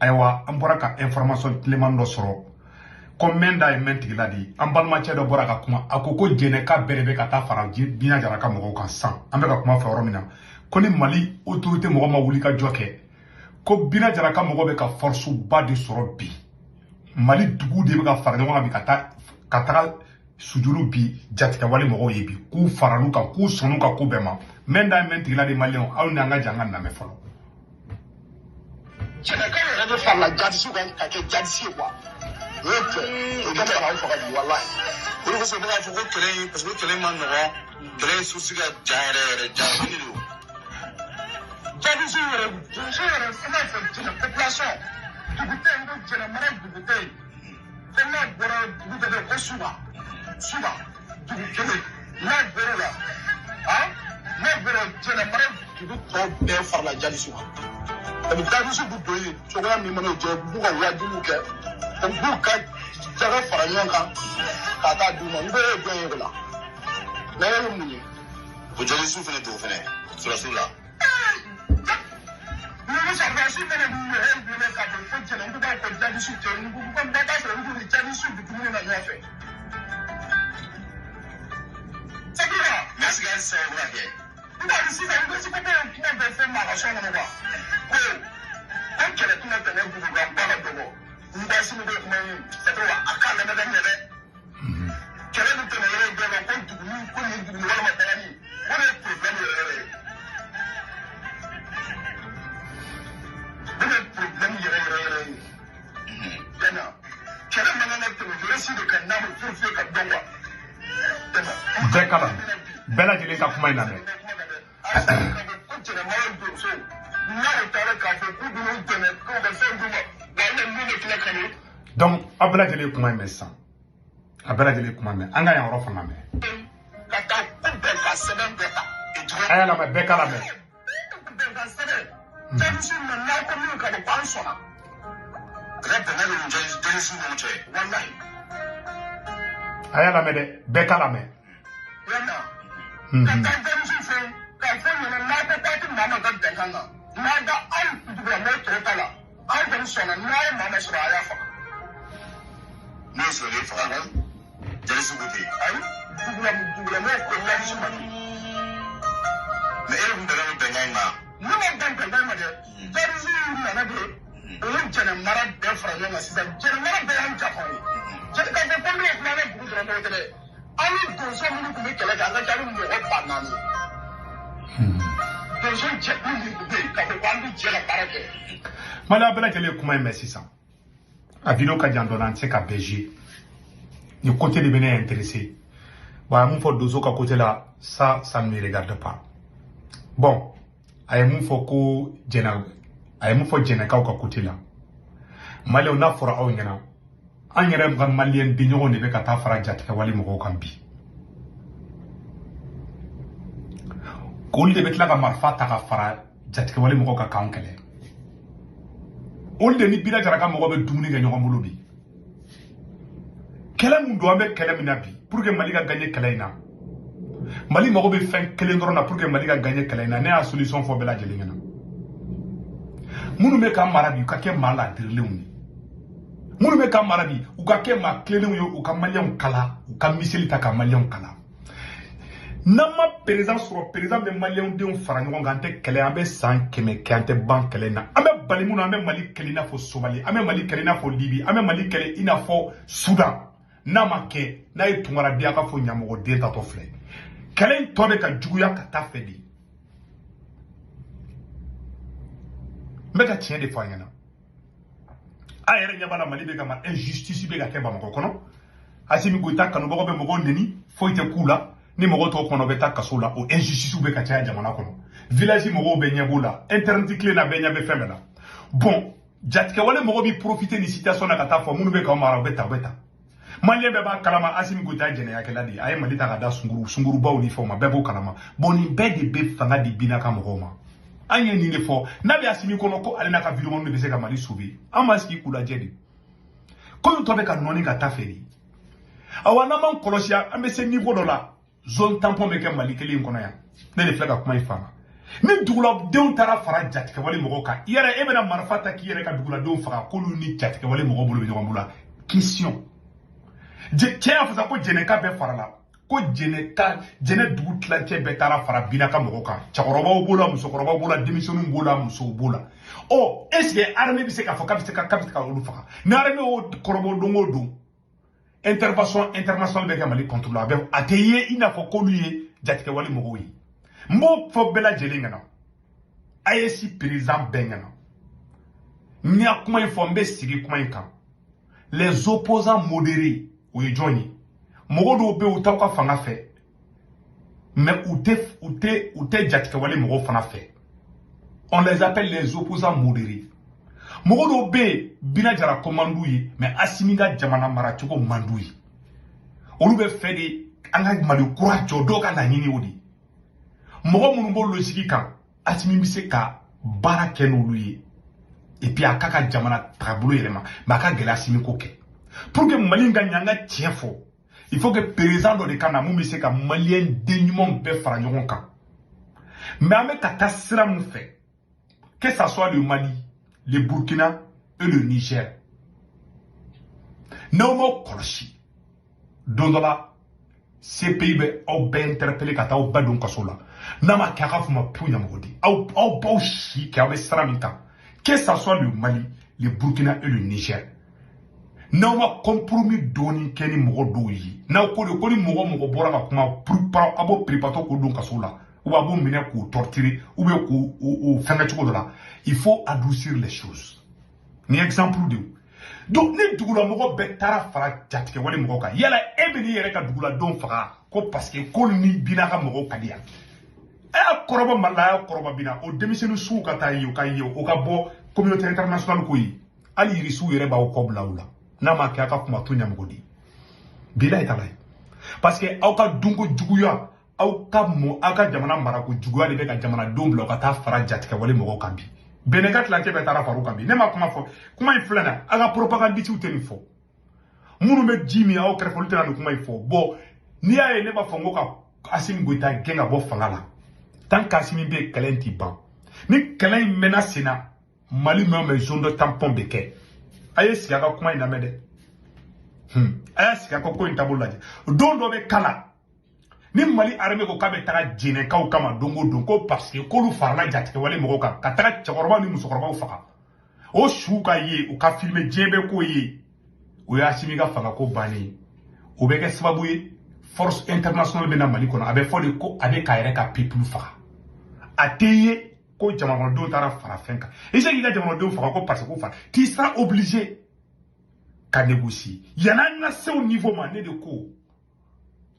Ayiwa, an bɔra ka information tileman dɔ sɔrɔ ko mɛn da ye mɛn tigila de ye. An balimacɛ dɔ bɔra ka kuma, a ko ko Jɛnɛka bɛɛ de bɛ ka taa fara Bina Jara ka mɔgɔw kan sisan. An bɛ ka kuma fɛ yɔrɔ min na, ko ni Mali autorité mɔgɔ ma wuli ka jɔ kɛ, ko Bina Jara ka mɔgɔ bɛ ka force ba de sɔrɔ bi. Mali dugu de bɛ ka fara ɲɔgɔn kan bi ka taa ka taga sujuru bi jatigɛwale mɔgɔw ye bi, k'u faral'u kan, k'u sɔnn'u ka ko bɛɛ ma. Mɛn da ye mɛn tigila de. Maliyɛnw, aw ni an ka jɛ an ka lamɛn fɔlɔ. Jɛnɛkaw yɛrɛ bɛ farala jadisiw kan ka kɛ jadisi ye quoi. O ye cɛ o tɛ fara aw faga bi, walahi. O de kosɔn u bɛ k'a fɔ ko kɛlɛ in, parce que kɛlɛ in ma nɔgɔn, kɛlɛ in source ka jan yɛrɛ yɛrɛ, jan de don. Jadisi yɛrɛ, donso yɛrɛ, i b'a fɔ Jɛnɛ population, dugu tɛ yen ko Jɛnɛ mara, dugu tɛ yen ko n'a bɔra dugu dɔ bɛ yen ko Suba, Suba dugu kelen, n'a bɔr'o la, n'a bɔra Jɛnɛ mara, dugu tɔ bɛɛ farala jadisiw kan. Sabu jadisiw bɛ don yen cogoya min mana jɛ, u b'u ka wajuliw kɛ, u b'u ka jaga fara ɲɔgɔn kan ka taa d'u ma. N ko e ye jɔn ye o la? N'a ye mun ye? O jadisiw fana don fana sɔrɔdasiw la. Ni sɔrɔdasi mana mɔgɔw wele ka don ko Jɛnɛ, n ko b'a fɔ jadisiw tɛ, n ko ko n b'a sɔrɔ n ko ni jadisiw bɛ dumuni na ɲɔgɔn fɛ. Sabula. Mais est-ce que hali sisan o bɛ ka kɛ? N b'a sisan, n ko ko kuma bɛɛ fɔ maa ka so kɔnɔ quoi, ko ko kɛlɛ tɛna tɛmɛ dugu kan ba ka dɔgɔ. N ba sini ko kuma in c'est a k'a lamɛn ka ɲɛ dɛ. Kɛlɛ bɛ tɛmɛ yɔrɔ bɛɛ la ko dugu ko nin dugu walima bagani, o de ye problème yɛrɛ yɛrɛ ye. O de ye problème yɛrɛ yɛrɛ yɛrɛ ye. Tɛmɛ kɛlɛ man kan ka tɛmɛ yɔrɔ si de kan n'a ma vérifier ka dɔn quoi. Tɛmɛ. Bɛɛ ka lamɛn, bɛɛ lajɛlen ka kuma in lamɛn. Ko Jɛnɛmara donso n'a taara k'a fɔ k'u bɛn'u dɛmɛ k'u ka fɛn d'u ma, wa min bɛ tila ka na. Donc aw bɛɛ lajɛlen ye kuma in mɛn sisan, a bɛɛ lajɛlen ye kuma mɛn, an ka yan yɔrɔ fana mɛn. Ka taa ko bɛnkan sɛbɛn bɛɛ ta. A y'a lamɛn, bɛɛ ka lamɛn. Bɛnkan sɛbɛn jadisi ma n'a ko min ka di k'an sɔnna. A ka bɛnkan de ni jadisiw ni ɲɔgɔn cɛ. Walahi. A y'a lamɛn dɛ, bɛɛ ka lamɛn. Yala ka taa jadisi fɛ k'a fɔ ɲɛna n'a ko k'a tɛ maa ma ka bɛnkan kan, n'a da aw dugulamɔgɔw tɔw ta la, aw kɔni sɔnna, n'a ye maa ma sɔrɔ a y'a faga. N'o ye sɔrɔ, i faga jadisiw ko ten. Ayi, dugulamɔgɔw ko jadisi ma ten. Mais e kun bɛnna o bɛnkan in ma? Ne ma bɛn bɛnkan ma dɛ. Jadisi nana de, o ye Jɛnɛ mara bɛɛ fara ɲɔgɔn kan sisan. Jɛnɛ mara bɛɛ y'an jafaw ye. Jɛnɛ ka fɔ ko ne ye kuma ne dugu dɔrɔn tɛ dɛ. An ni donso minnu tun bɛ kɛlɛ kɛ, an ka ca ni mɔgɔ 4000 ye. Donso jɛkulu min tun bɛ yen k'a fɔ ko an bɛ jɛ ka baara kɛ. Mali, a bɛɛ lajɛlen ye kuma in mɛn sisan. A vidéo ka jan dɔɔnin, an tɛ se ka bɛɛ jouer. Nin côté de bɛ ne intéressé. Bon, a ye mun fɔ donso ka côté la, ça, ça ne me regarde pas. Bon, a ye mun fɔ ko Jɛnɛ, a ye mun fɔ Jɛnɛkaw ka côté la, Maliyɛnw, n'a fɔra aw ɲɛna, an yɛrɛ ka maliyɛn denɲɔgɔnw de bɛ ka taa fara jatigɛwale mɔgɔw kan bi, k'olu de bɛ tila ka marifa ta ka fara jatigɛwale mɔgɔw kan k'anw kɛlɛ. Olu de ni Bina Jara ka mɔgɔw bɛ dumuni kɛ ɲɔgɔn bolo bi. Kɛlɛ mun don, an bɛ kɛlɛ min na bi, pour que Mali ka gagner kɛlɛ in na, Mali mago bɛ fɛn kelen dɔrɔn na pour que Mali ka gagner kɛlɛ in na. Ne y'a solution fɔ bɛɛ lajɛlen ɲɛna. Minnu bɛ k'an mara bi, u ka kɛ maa ladirilenw ye. Minnu bɛ k'an mara bi, u ka kɛ maa tilennenw ye, u ka maliyɛnw kala, u ka miseli ta ka maliyɛnw kala. N'an ma président sɔrɔ, président bɛ maliyɛnw denw fara ɲɔgɔn kan, an tɛ kɛlɛ, an bɛ san 100 kɛ, an tɛ ban kɛlɛ in na. An bɛ bali mun na, an bɛ Mali kɛlɛ i n'a fɔ Somali, an bɛ Mali kɛlɛ i n'a fɔ Libi, an bɛ Mali kɛlɛ i n'a fɔ Sudan. N'a ma kɛ, n'a ye Tunkara den, a ka fɔ ɲamɔgɔden tatɔ filɛ. Kɛlɛ in tɔ bɛ ka juguya ka taa fɛ de. N bɛ ka tiɲɛ de fɔ an ɲɛna. A yɛrɛ ɲɛ b'a la, Mali bɛ ka ma injustice bɛ ka kɛ Bamakɔ kɔnɔ. Asimi Goyita kanubagaw bɛ mɔgɔw neni, foyi tɛ k'u la. Ni mɔgɔ tɔw kɔnɔ bɛ taa kaso la, o injustice bɛ ka caya jamana kɔnɔ. Village mɔgɔw bɛ ɲɛ b'o la, internet tile na bɛɛ ɲɛ bɛ fɛn bɛɛ la. Bon, jatigɛwale mɔgɔw bɛ profiter ni situation na ka taa fɔ minnu bɛ k'aw mara, u bɛ ta, u bɛ ta. Maliyɛn bɛɛ b'a kalama, Asimi Goyita ye jɛnɛyakɛla de ye. A ye Mali ta ka da sungurubaw ni fɛnw ma, bɛɛ b'o kalama. Bon, nin bɛɛ de bɛ fanga di Bina ka mɔgɔw ma. An ye nin de fɔ, n'a bɛ Asimi kɔnɔ ko ale n'a ka vidéo de bɛ se ka Mali sauver, an b'a sigi k'u lajɛ de. Ko in tɔ bɛ ka nɔɔni ka taa fɛ de. Awa, n'an m'an kɔlɔsi, an bɛ se niveau dɔ la, zone tampon bɛ kɛ Mali kelen in kɔnɔ yan. Ne de filɛ ka kuma in faamu. Ni duguladenw taara fara jatigɛwale mɔgɔw kan, i yɛrɛ e bɛna marifa ta k'i yɛrɛ ka duguladenw faga, k'olu ni jatigɛwale mɔgɔw bolo bɛ ɲɔgɔn bolo. Question. Cɛ y'a fɔ sa ko Jɛnɛka bɛɛ farala, ko Jɛnɛka, Jɛnɛ dugu tilancɛ bɛɛ taara fara Bina ka mɔgɔw kan. Cɛkɔrɔbaw b'o la, musokɔrɔbaw b'o la, denmisɛnninw b'o la, musow b'o la. Ɔ, est ce que armée bɛ se k'a fɔ k'a bɛ se ka olu faga? Ni armée y'o kɔrɔbɔ don o don, intervention internationale bɛ kɛ Mali contre la, a bɛ a tɛ ye i n'a fɔ k'olu ye jatigɛwale mɔgɔw ye. N b'o fɔ bɛɛ lajɛlen ɲɛna, AES président bɛɛ ɲɛna. N y'a kuma in fɔ, n bɛ sigi kuma in kan. Les opposants modérés, o ye jɔn ye? Mɔgɔ dɔw bɛ yen, u t'aw ka fanga fɛ, mais u tɛ jatigɛwale mɔgɔw fana fɛ. On les appelle les opposants modérés. Mɔgɔ dɔw bɛ yen, Bina Jara ko man d'u ye, mais Asimi ka jamana maracogo man d'u ye. Olu bɛ fɛ de an ka Mali kura jɔ, dɔw ka laɲini o de ye. Mɔgɔ minnu b'o logique kan, Asimi bɛ se ka baara kɛ n'olu ye, et puis a ka jamana taabolo yɛlɛma. Mais a ka gɛlɛ Asimi ko kɛ. Pour que Mali ka ɲɛ, an ka tiɲɛ fɔ, il faut que président dɔ de ka na mun bɛ se ka maliyɛn den ɲumanw bɛɛ fara ɲɔgɔn kan. Mais an bɛ ka taa sira mun fɛ, que ça soit le Mali, le Burkina et le Niger, n'aw m'aw kɔlɔsi, don dɔ la CPI bɛ aw bɛɛ interpeller ka taa aw bɛɛ don kaso la. N'a ma kɛ, a k'a fɔ ma pu ɲamɔgɔden, aw b'aw si kɛ aw bɛ sira min kan. Que ça soit le Mali, le Burkina et le Niger, n'aw ma compromis dɔɔni kɛ ni mɔgɔ dɔw ye, n'aw ko de ko ni mɔgɔ mɔgɔ bɔra ka kuma purupara, a b'o piripatɔ k'o don kaso la, ou bien a b'o minɛ k'o torturer, ou bien k'o o fɛngɛ cogo dɔ la. Il faut adoucir les choses. Ni exemple de ye. Donc ni dugulamɔgɔ bɛɛ taara fara jatigɛwale mɔgɔw kan, yala e bɛ n'i yɛrɛ ka duguladenw faga ko parce que ko ni Bina ka mɔgɔw ka di yan? A y'a kɔrɔbɔ Mali la, a y'a kɔrɔbɔ Bina, o denmisɛnnin suw ka taa ye, o ka ye, o ka bɔ communauté internationale ko ye. Hali yirisiw yɛrɛ b'aw kɔ bila u la. N'a ma kɛ, a ka kuma to ɲɛmɔgɔ di bilayi tala ye, parce que aw ka dunko juguya, aw ka mɔ, aw ka jamana marako juguya de bɛ ka jamanadenw bila u ka taa fara jatigɛwale mɔgɔw kan bi. Bɛnɛ ka tilancɛ bɛɛ taara far'u kan bi. Ne ma kuma fɔ, kuma in filɛ nin ye, aw ka propagandisiw tɛ nin fɔ. Minnu bɛ ji min aw kɛrɛfɛ, olu tɛna nin kuma in fɔ. Bon, n'i y'a ye ne b'a fɔ n ko ka Asimi Goïta gɛn ka bɔ fanga la, tant qu'Asimi bɛ yen, kɛlɛ in ti ban. Ni kɛlɛ in mɛnna sen na, Mali mɛn o mɛn, zone de tampon bɛ kɛ. A ye sigi a ka kuma in lamɛn dɛ. A y'a sigi a ka ko in taabolo lajɛ. Don dɔ bɛ kala ni Mali armée ko k'a bɛ taga Jɛnɛkaw kama don o don, ko parce que k'olu farala jatigɛwale mɔgɔw kan ka taga cɛkɔrɔbaw ni musokɔrɔbaw faga, o su ka ye, u ka filmer, diɲɛ bɛ k'o ye, o ye Asimi ka fangako bannen ye. O bɛ kɛ sababu ye, force internationale bɛ na Mali kɔnɔ. A bɛ fɔ de ko a bɛ k'a yɛrɛ ka peuple faga. A tɛ ye ko jamanadenw taara fara fɛn kan. I se k'i ka jamanadenw faga ko parce que ko fara, tu seras obligé ka négocier. Yan'an ka se o niveau ma, ne de ko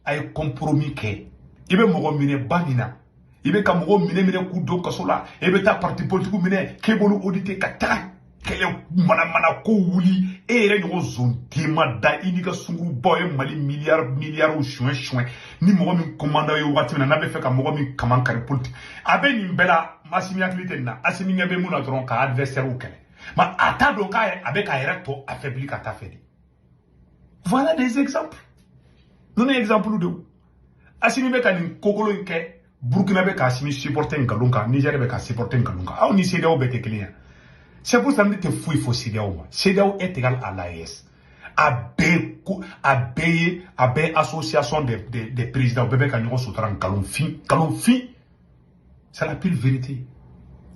a ye compromis kɛ. I bɛ mɔgɔ minɛ ba min na, i bɛ ka mɔgɔw minɛ minɛ k'u don kaso la, i bɛ taa parti politique minɛ k'e b'olu auditer, ka taga kɛlɛ manamana ko wuli, e yɛrɛ ɲɔgɔn zonden ma da i n'i ka sunkurubaw ye Mali miliyari miliyariw suɲɛ suɲɛ. Ni mɔgɔ min commandant ye waati min na, n'a bɛ fɛ ka mɔgɔ min kaman kari politique, a bɛ nin bɛɛ la. Asimi hakili tɛ nin na. Asimi ɲɛ bɛ mun na dɔrɔn? Ka adversaire kɛlɛ. Mais a t'a dɔn k'a a bɛ k'a yɛrɛ tɔ affaibli ka taa fɛ de. Voilà des exemples. Ninnu ye exemple de ye. Asimi bɛ ka nin kokolo in kɛ. Burukina bɛ ka Asimi supporter nkalon kan, Niger bɛ ka supporter nkalon kan. Aw ni CEDEAO bɛɛ tɛ kelen ye. C'est pour ça ne tɛ foyi fɔ CEDEAO ma. CEDEAO est égal à l'AES. A bɛɛ ko, a bɛɛ ye, a bɛɛ association des présidents, bɛɛ bɛ ka ɲɔgɔn sutura nkalon fin, nkalon fin. C'est la pure vérité.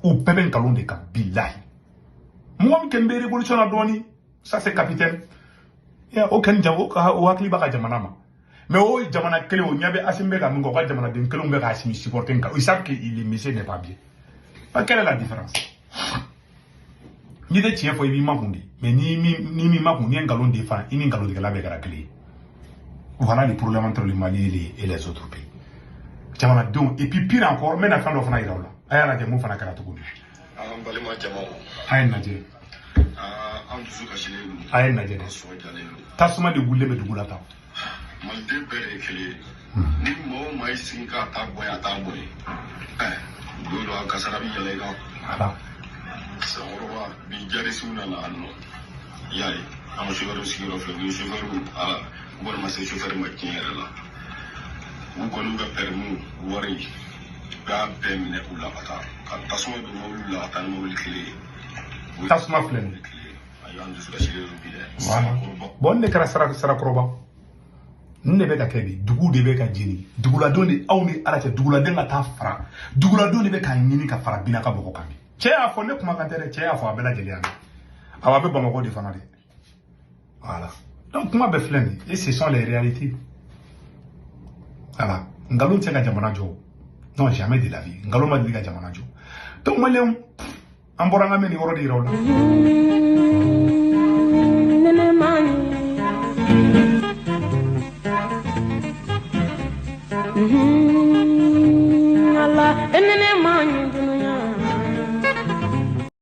U bɛɛ bɛ nkalon de kan, bilahi. Mɔgɔ min kɛni bɛ révolution na dɔɔni, ça c'est capitaine. O kɛni jam, o ka o hakili b'a ka jamana ma. Mais o jamana kelen, o ɲɛ bɛ Asimi bɛ ka min kɛ, o ka jamanaden kelenw bɛ ka Asimi supporter nka ils savent que le monsieur n'est pas bien. Quelle est la différence? N'i tɛ tiɲɛ fɔ, i b'i makun de. Mais ni m'i makun, n'i ye nkalon défend, i ni nkalontigɛla bɛɛ kɛra kelen ye. Voilà le problème entre le Mali et les autres pays. Jamanadenw, et puis pire encore, n bɛna fɛn dɔ fana yira aw la. A y'a lajɛ mun fana kɛra tuguni. An balima jamaw. A ye lajɛ. An dusu kasilen don. A ye lajɛ dɛ. An sɔn jalen don. Tasuma de wulilen bɛ dugu la tan. Maliden bɛɛ de ye kelen ye. Ni maa o maa y'i sigi k'a t'a bɔ yen, a t'a bɔ yen. Ɛ don dɔ a kasara bɛ yɛlɛ i kan. Voilà. Sankɔrɔba bi, jarisiw nana yan nɔ. I y'a ye, an ka sofɛriw sigiyɔrɔ filɛ, u ye sofɛriw, aa, u kɔni ma se sofɛri ma tiɲɛ yɛrɛ la. U kɔni y'u ka permis wari U y'a bɛɛ minɛ u la ka taa ka tasuma don mobili la ka taa ni mobili kelen ye. Tasuma filɛ nin ye. Ayiwa, an dusu kasilen don bi dɛ. Voilà. Bon, ne kɛra Sarakɔrɔba. Nin de bɛ ka kɛ bi, dugu de bɛ ka jeni, duguladenw de, aw ni Ala cɛ, duguladen ka taa fara, duguladenw de bɛ k'a ɲini ka fara Bina ka mɔgɔ kan bi. Cɛ y'a fɔ, ne kumakan tɛ dɛ, cɛ y'a fɔ a bɛɛ lajɛlen y'a mɛn. Awɔ, a bɛ Bamakɔ de fana dɛ. Voilà, donc kuma bɛɛ filɛ nin ye, et ce sont les réalités. Voilà, nkalon tɛ ka jamana jɔ. Non, jamais de la vie, nkalon ma deli ka jamana jɔ. Donc maliyɛnw, an bɔra an ka mɛn nin yɔrɔ de yira aw la.